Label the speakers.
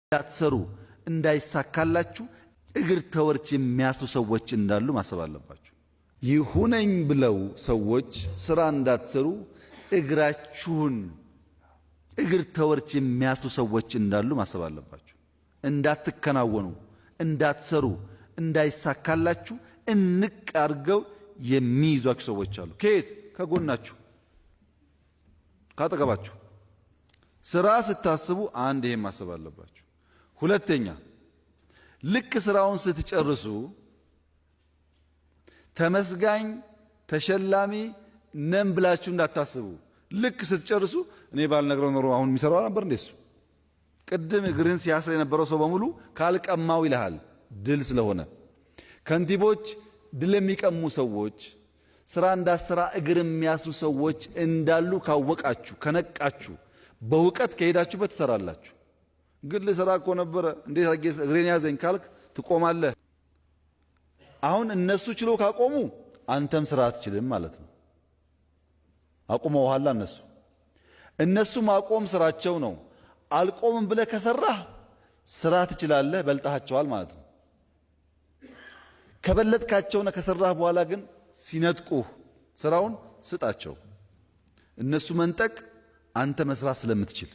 Speaker 1: እንዳትሰሩ እንዳይሳካላችሁ እግር ተወርች የሚያስሩ ሰዎች እንዳሉ ማሰብ አለባችሁ። ይሁነኝ ብለው ሰዎች ስራ እንዳትሰሩ እግራችሁን እግር ተወርች የሚያስሩ ሰዎች እንዳሉ ማሰብ አለባችሁ። እንዳትከናወኑ፣ እንዳትሰሩ፣ እንዳይሳካላችሁ እንቅ አድርገው የሚይዟችሁ ሰዎች አሉ። ከየት? ከጎናችሁ፣ ካጠገባችሁ። ስራ ስታስቡ አንድ ይሄን ማሰብ አለባችሁ። ሁለተኛ ልክ ስራውን ስትጨርሱ ተመስጋኝ ተሸላሚ ነን ብላችሁ እንዳታስቡ። ልክ ስትጨርሱ እኔ ባልነግረው ኖሮ አሁን የሚሰራው ነበር እንዴ እሱ? ቅድም እግርህን ሲያስር የነበረው ሰው በሙሉ ካልቀማው ይልሃል። ድል ስለሆነ ከንቲቦች ድል የሚቀሙ ሰዎች፣ ስራ እንዳስራ እግር የሚያስሩ ሰዎች እንዳሉ ካወቃችሁ፣ ከነቃችሁ፣ በእውቀት ከሄዳችሁበት ትሰራላችሁ። ግን ልሰራ እኮ ነበረ እንዴት አድርጌ እግሬን ያዘኝ ካልክ ትቆማለህ። አሁን እነሱ ችሎ ካቆሙ አንተም ስራ አትችልም ማለት ነው። አቁመውሃል እነሱ። እነሱ ማቆም ስራቸው ነው። አልቆምም ብለህ ከሰራህ ስራ ትችላለህ፣ በልጣሃቸዋል ማለት ነው። ከበለጥካቸውና ከሰራህ በኋላ ግን ሲነጥቁህ ስራውን ስጣቸው። እነሱ መንጠቅ አንተ መስራት ስለምትችል።